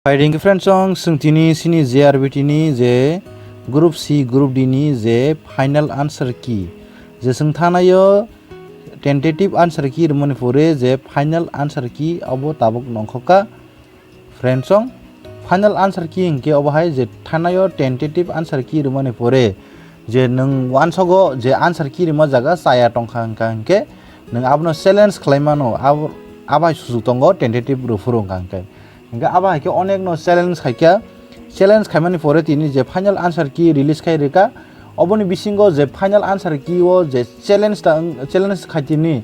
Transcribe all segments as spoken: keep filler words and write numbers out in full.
Phaidi hwnkhe friends, chwng tini sini J R B T ni je group C, group D ni je final answer key, je chwng thanaio tentative answer key rwmani pore je final answer key obo tabuk nongkhokha. Friends, chwng final answer key hwnkhe obo hai je thanaio tentative answer key rwmani pore je nwng uansogo je answer key rwma jaga chaya tongkha hwnkha hwnkhe nwng abono challenge khlai mano, abo, abo hai sujuk tongo tentative rwphuru hwnkha hwnkhe. Hingke abo hai khe onek no challenge khai kha, challenge khaimani pore tini je final answer key release khai rwkha, oboni bisingo je final answer key o je challenge ta wng, challenge khai tini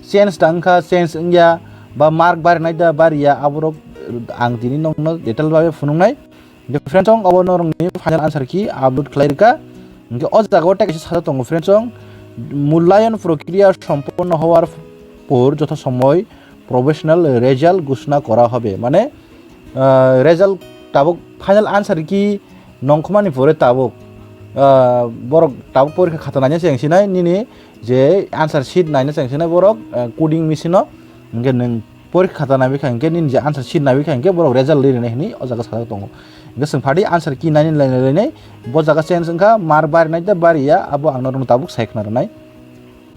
change ta wngkha, change wngya, ba mark barinai da bariya, aborok ang tini nokno detail bai phunuknai. Hingke friends, chwng obo norokni final answer key upload khlai rwkha. Hingke o jaga o tei kaisa sajak tongo friends, chwng, "Mulayan prokriya somponno howar por jotha somoy professional result ghoshona kora hobe." Mane, ah, result tabuk final answer key nongkhomani pore tabuk, ah, borok tabuk porikha khata naina chengsinai nini je answer sheet naina chengsinai borok, ah, coding machine o. Hingke nwng porikha khata naibikha hingke nini je answer sheet naibikha hingke borok result rinai hinui o jaga sajak tongo. Hingke chwng phaidi answer key naini lainai lainai bo jaga change wngkha, mark barinai da bariya abo ang norokno tabuk sai khna rwnai.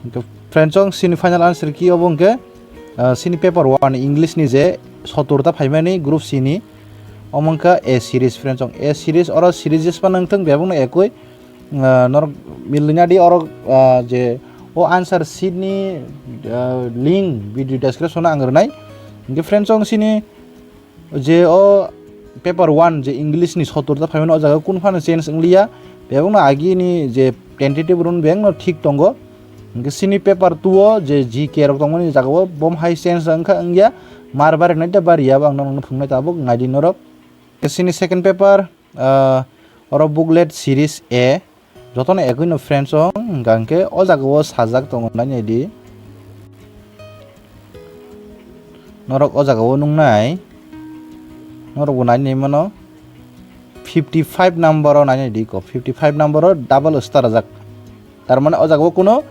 Hingke friends, chwng sini final answer key obo hingke, ah, sini paper one English ni je sotur ta phaimani group C ni, omo wngkha A series friends, chwng A series oro series jespa nangthung bebakno ekoi, ah, norok milina di oro, ah, je o answer sheet ni, ah, link video description o ang rwnai. Hingke friends, chwng sini je o paper one je English ni sotur ta phaimani o jaga kunu phano change wngliya, bebakno agi ni je tentative run bebakno thik tongo. Hingke sini paper two o je G K rok tongmani jaga o bom hai change wngkha wngya, mar barinai da bariya bo ang norokno phunuknai tabuk naidi norok. Sini second paper, ah, oro booklet series A, jotono ekoi no friends, chwng hingka hingke o jaga o sajak tongo nainai di. Norok o jaga o nungnai, norok bo nainai mano fifty five number o nainai di ko, fifty five number o double star rwjak. Tar mane o jaga o kuno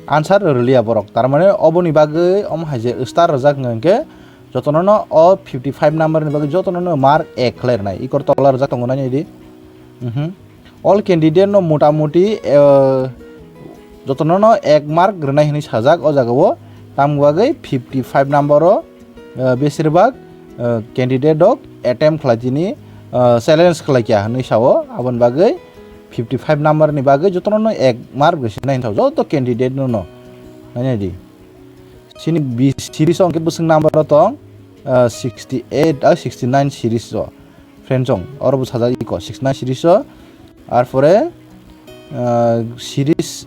answer rwliya borok. Tar mane oboni bagwi omo hai je star rwjak hwnka hwnkhe jotono no o fifty five number ni bagwi jotono no mark ek khlai rwnai. Ikor tola rwjak tongo nainai di. Mhm. All candidate no mota moti, eh, jotono no ek mark rwnai hinui sajak o jaga o. Tamni bagwi fifty five number o, eh, besirbak, eh, candidate rok attempt khlai tini, eh, challenge khlai kya hinui sao. Aboni bagwi fifty five number ni bagwi jotono no ek mark rwsinai hinthao joto candidate no no. Nainai di. Sini B series o hwnkhe bwswk number o tong, ah, sixty eight, ah, sixty nine series o. Friends, chwng oro bo sajak iko sixty nine series o. Arpore, ah, series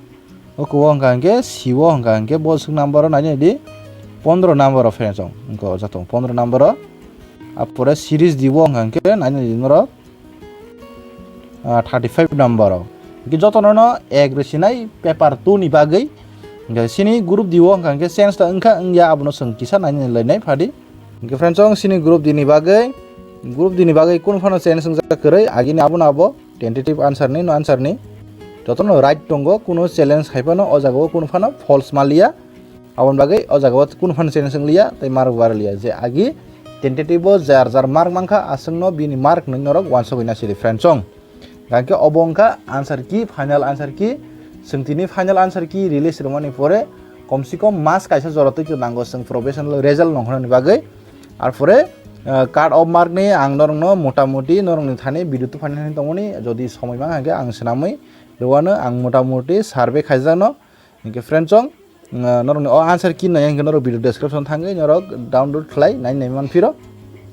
o kubo hwnkha hwnkhe C o hwnkha hwnkhe bwswk number o nainai di pondro number o friends, chwng wngkha o jatung pondro number o. Arpore series D o hwnkha hwnkhe nainai di norok ah, thirty five number o. Hingke jotono no ek rwsinai paper two ni bagwi. Hingke sini group D o hwnkha hingke change ta wngkha wngya abono chwng kisa nainai lainai phadi. Hingke friends, chwng sini group D ni bagwi, group D ni bagwi kunu phano change wngjak kwrwi, agini abono abo tentative answer ni, no answer ni. Jotono right tongo, kunu challenge hai phano o jaga o kunu phano false maliya. Aboni bagwi o jaga o kunu phano challenge wngliya tei mark bo barliya. Je agi tentative o jar jar mark mankha, aswkno bini mark nwi norok uansugwi na sidi friends, chwng. Hingkhe obo wngkha answer key, final answer key. Chwng tini final answer key release rwmani pore komsi kom mas kaisa jora twi nango chwng professional result nongkhornani bagwi. Arpore, eh, cut off mark ni ang norokno mota moti norokni thani video tuphani thani tongmani, jodi somoi mankha hingkhe ang swnamwi rwano, ang mota moti survey khaijakno. Hingkhe friends, chwng, ah, norokni o answer key nai hingkhe norok video description thangwi norok download khlai nai nai manphiro.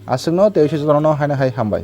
Aswkno tei jotono haino hai hambai.